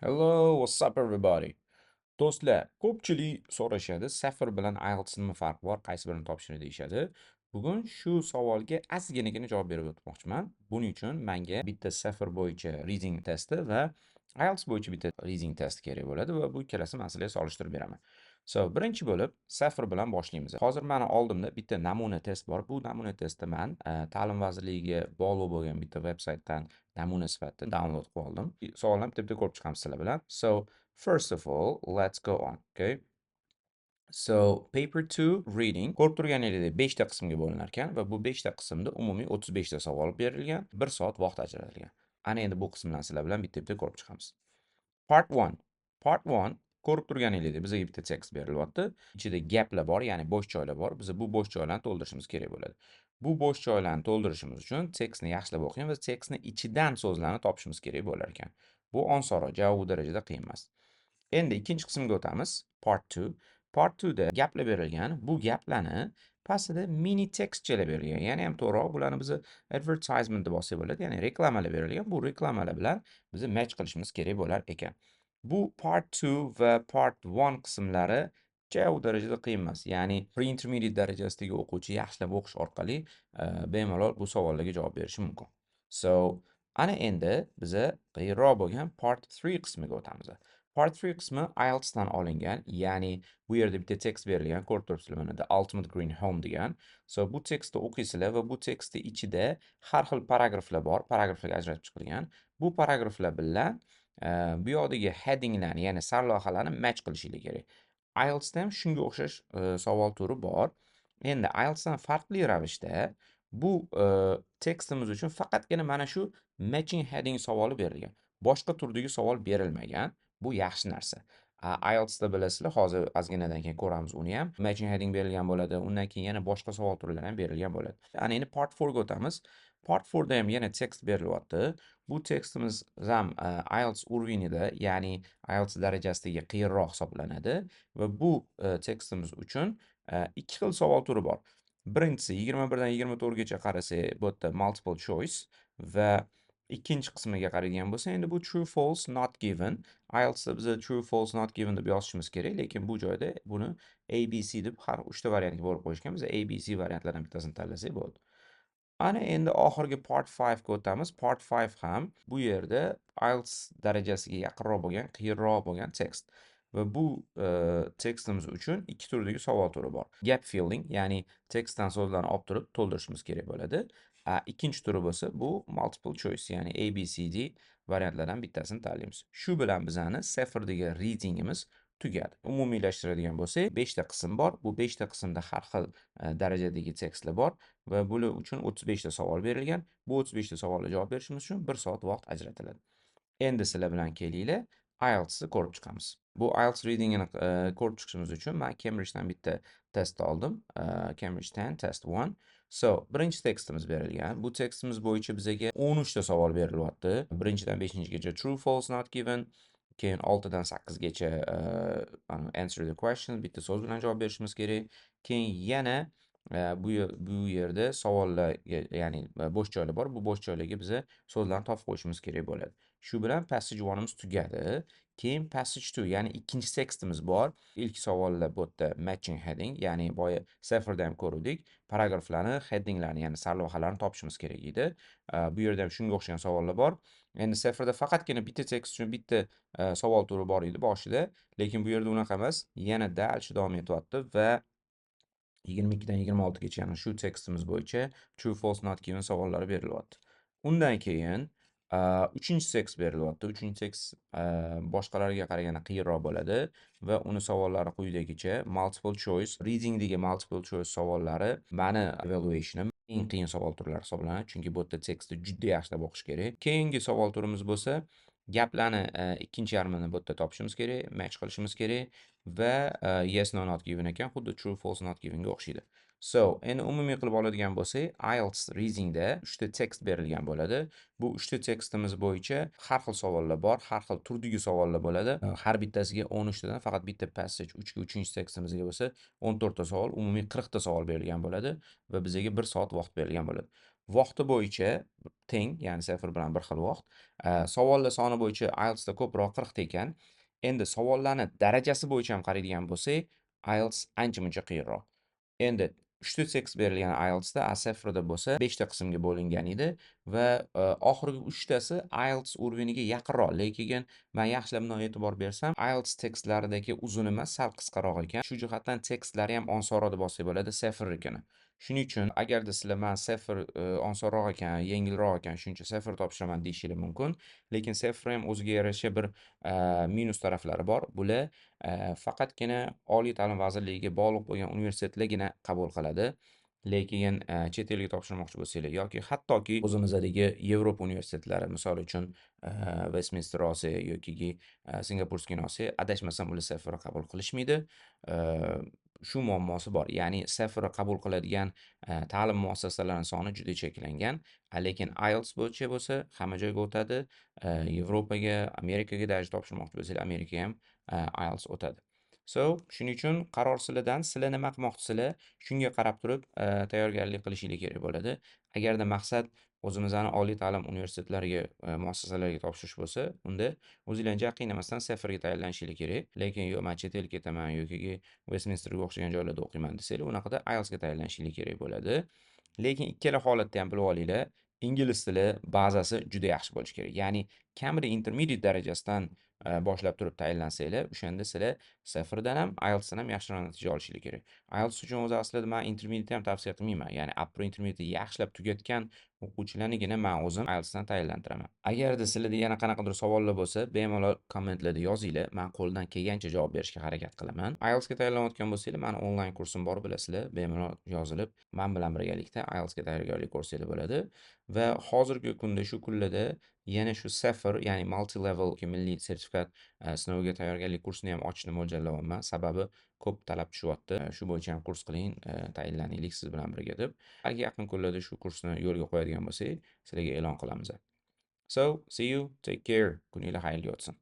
Hello, what's up everybody? Do'stlar, ko'pchilik so'rashadi, CEFR bilan IELTS nima farqi bor, qaysi birini topshirish deyishadi. Bugun shu savolga ozginagina javob berib o'tmoqchiman. Buning uchun menga bitta CEFR bo'yicha reading testi va IELTS bo'yicha bitta reading test kerak bo'ladi va bu ikkalasini man sizlarga solishtirib beraman. So, birinchi bo'lib CEFR bilan boshlaymiz. Hozir mani oldimda bitta namuna test bor. Bu namuna testni man Ta'lim vazirligiga bog'liq bo'lgan bitta veb-saytdan namuna sifatida download qilib oldim. Savollarni bitta-bitta ko'rib chiqamiz sizlar bilan. So, first of all, let's go on, okay? So, paper 2 reading ko'rib turganingizdek 5 ta qismga bo'linar ekan va bu 5 ta qismda umumiy 35 ta savol berilgan, 1 soat vaqt ajratilgan. Ana endi bu qismlarni sizlar bilan bitta-bitta ko'rib chiqamiz. Part 1. Part 1 ko'rib turganingizdek bizga bitta tekst berilyapti. Ichida gaplar bor, ya'ni bo'sh joylar bor. Biz bu bo'sh joylarni to'ldirishimiz kerak bo'ladi. Bu bo'sh joylarni to'ldirishimiz uchun tekstni yaxshilab o'qing va tekstni ichidan so'zlarni topishimiz kerak bo'lar ekan. Bu osonroq, javob u darajada qiyin emas. Endi ikkinchi qismga o'tamiz, part 2. Part 2 da gaplar berilgan. Bu gaplarni pastida mini tekstchalar berilgan. Ya'ni ham to'g'riroq bularni biz advertisement deb olsak bo'ladi, ya'ni reklamalar berilgan. Bu reklamalar bilan biz match qilishimiz kerak bo'lar ekan. Bu part 2 va part 1 qismlari ja u darajada qiyin emas. Ya'ni pre-intermediate darajasidagi o'quvchi yaxshilab o'qish orqali bemalol bu savollarga javob berishi mumkin. So, ana endi biza qiyinroq bo'lgan part 3 qismiga o'tamiz. Part 3 qismi IELTS dan olingan, ya'ni bu yerda bitta tekst berilgan, ko'rib turibsizlar mana The Ultimate Green Home degan. So, bu tekstni o'qiysizlar va bu tekstni ichida har xil paragraflar bor, paragraflarga ajratib chiqilgan. Bu paragraflar bilan bu yoqdagi headinglarni, ya'ni sarlavhalarni match qilishingiz kerak. IELTS da ham shunga o'xshash savol turi bor. Endi IELTS dan farqli ravishda bu tekstimiz uchun faqatgina mana shu matching heading savoli berilgan. Boshqa turdagi savol berilmagan. Bu yaxshi narsa. IELTS da bilasizlar, hozir ozginadan keyin ko'ramiz uni ham. Matching heading berilgan bo'ladi. Undan keyin yana boshqa savol turlari ham berilgan bo'ladi. Ana endi part 4 ga o'tamiz. Part 4 da ham yana tekst berilyapti. Bu tekstimiz ham IELTS уровенida, ya'ni IELTS darajasidagi qiyinroq hisoblanadi va bu tekstimiz uchun ikki xil savol turi bor. Birinchisi 21 dan 24 gacha qarasak, bu yerda multiple choice va ikkinchi qismiga qaraydigan bo'lsak, endi bu true false not given. IELTS da biz true false not given deb yozishimiz kerak, lekin bu joyda buni A B C deb har 3 ta variantga bo'lib qo'yishgan. Biz A B C variantlardan bittasini tanlasak bo'ldi. Ana endi oxirgi part 5 ga o'tamiz. Part 5 ham bu yerda IELTS darajasiga yaqinroq bo'lgan, qiyinroq bo'lgan tekst. Va bu tekstimiz uchun ikki turdagi savol turi bor. Gap filling, ya'ni tekstdan so'zlarni olib turib to'ldirishimiz kerak bo'ladi. Ikkinchi turi bo'lsa bu multiple choice, ya'ni A B C D variantlardan bittasini tanlaymiz. Shu bilan bizani CEFRdagi readingimiz tugadi. Umumiylashtiradigan bo'lsak, 5 ta qism bor. Bu 5 ta qismda har xil darajadagi tekstlar bor va bular uchun 35 ta savol berilgan. Bu 35 ta savolga javob berishimiz uchun 1 soat vaqt ajratiladi. Endi sizlar bilan kelinglar, IELTSni ko'rib chiqamiz. Bu IELTS readingini ko'rib chiqishimiz uchun men Cambridge'dan bitta test oldim. Cambridge 10 test 1. So, birinchi tekstimiz berilgan. Bu tekstimiz bo'yicha bizga 13 ta savol berilyapti. Birinchidan 5-gacha true false not given, keyin 6dan 8gacha answer the question, bitta so'z bilan javob berishimiz kerak. Keyin yana bu yerda savollarga, ya'ni bo'sh joylar bor. Bu bo'sh joylarga biza so'zlarni topib qo'yishimiz kerak bo'ladi. Shu bilan passage 1imiz tugadi. Keyin passage 2, ya'ni ikkinchi tekstimiz bor. Ilk savollar bu yerda matching heading, ya'ni boya CEFRda ham ko'rdik. Paragraflarni, headinglarni, ya'ni sarlavhalarni topishimiz kerak edi. Bu yerda ham shunga o'xshagan savollar bor. Endi CEFRda faqatgina bitta tekst uchun bitta savol turi bor edi boshida, lekin bu yerda unaqa emas. Yana dal shu davom etyapti va 22 dan 26 gacha, ya'ni shu tekstimiz bo'yicha true false not given savollari berilyapti. Undan keyin uchinchi tekst berilyapti. Uchinchi tekst boshqalarga qaraganda qiyinroq bo'ladi va uni savollari quyidagicha multiple choice, readingdagi multiple choice savollari mani evaluationim eng qiyin savol turlari hisoblanadi, chunki bu yerda tekstni juda yaxshilab o'qish kerak. Keyingi savol turimiz bo'lsa, gaplarni ikkinchi yarmini bu yerda topishimiz kerak, match qilishimiz kerak va yes no not given ekan, xuddi true false not given ga o'xshaydi. So, endi umumiy qilib oladigan bo'lsak, IELTS readingda 3 ta tekst berilgan bo'ladi. Bu 3 ta tekstimiz bo'yicha har xil savollar bor, har xil turdagi savollar bo'ladi. Har bittasiga 13 tadan faqat bitta passage 3 ga 3 tekstimizga bo'lsa 14 ta savol, umumiy 40 ta savol berilgan bo'ladi va bizga 1 soat vaqt berilgan bo'ladi. Vaqti bo'yicha teng, ya'ni CEFR bilan bir xil vaqt. Savollar soni bo'yicha IELTSda ko'proq, 40 ta ekan. Endi savollarni darajasi bo'yicha ham qaraydigan bo'lsak, IELTS ancha-muncha qiyinroq. Endi 3 ta tekst berilgan IELTSda, a CEFRda bo'lsa 5 ta qismga bo'lingan edi va oxirgi 3 tasi IELTS уровень iga yaqinroq, lekin men yaxshilab bundoq e'tibor bersam, IELTS tekstlaridagi uzun emas, sal qisqaroq ekan. Shu jihatdan tekstlari ham osonroq deb olsak bo'ladi CEFRnikini. Shuning uchun agarda sizlar man CEFR osonroq ekan, yengilroq ekan, shuning uchun CEFR topshiraman deyishingiz mumkin. Lekin CEFR ham o'ziga yarasha bir minus taraflari bor. Bular faqatgina Oliy ta'lim vazirligiga bog'liq bo'lgan universitetlargina qabul qiladi. Lekin chet elga topshirmoqchi bo'lsanglar yoki hattoki o'zimizdagi Yevropa universitetlari, misol uchun Westminster olsak yoki Singapurskiy olsak, adashmasam ular CEFR qabul qilishmaydi. Shu muammosi bor. Ya'ni CEFR qabul qiladigan ta'lim muassasalarining soni juda cheklangan. Lekin IELTS bo'yicha bo'lsa hamma joyga o'tadi. Yevropaga, Amerikaga даже topshirmoqchi bo'lsanglar, Amerikaga ham IELTS o'tadi. So, shuning uchun qaror sizlardan, sizlar nima qilmoqchisizlar, shunga qarab turib tayyorgarlik qilishinglar kerak bo'ladi. Agarda maqsad o'zimizni oliy ta'lim universitetlariga, muassasalariga topshirish bo'lsa, unda o'zinglarni ja qiynamasdan CEFRga tayyorlanishinglar kerak. Lekin yo'q, men chet elga ketaman yoki Westminsterga o'xshagan joylarda o'qiyman desanglar, unaqada IELTSga tayyorlanishinglar kerak bo'ladi. Lekin ikkala holatda ham bilib olinglar, ingliz tili bazasi juda yaxshi bo'lishi kerak. Ya'ni kamida intermediate darajasidan boshlab turib tayyorlansanglar, o'shanda sizlar CEFRdan ham, IELTSdan ham yaxshiroq natija olishinglar kerak. IELTS uchun o'zi aslida men intermediate ham tavsiya qilmayman. Ya'ni upper intermediate yaxshilab tugatgan o'quvchilarnigina men o'zim IELTSdan tayyorlantiraman. Agarda sizlarda yana qanaqadir savollar bo'lsa, bemalol kommentlarda yozinglar. Men qo'ldan kelgancha javob berishga harakat qilaman. IELTSga tayyorlanayotgan bo'lsanglar, meni onlayn kursim bor, bilasizlar, bemalol yozilib, men bilan birgalikda IELTSga tayyorgarlik ko'rsanglar bo'ladi. Va hozirgi kunda, shu kunlarda yana shu CEFR, ya'ni multi level milliy sertifikat sinoviga tayyorgarlik kursini ham ochishni mo'ljallayapman. Sababi ko'p talab tushyapti. Shu bo'yicha ham kurs qiling, tayinlanaylik siz bilan birga deb. Balki yaqin kunlarda shu kursni yo'lga qo'yadigan bo'lsak, sizlarga e'lon qilamiz. So, see you, take care. Kuninglar xayrli o'tsin.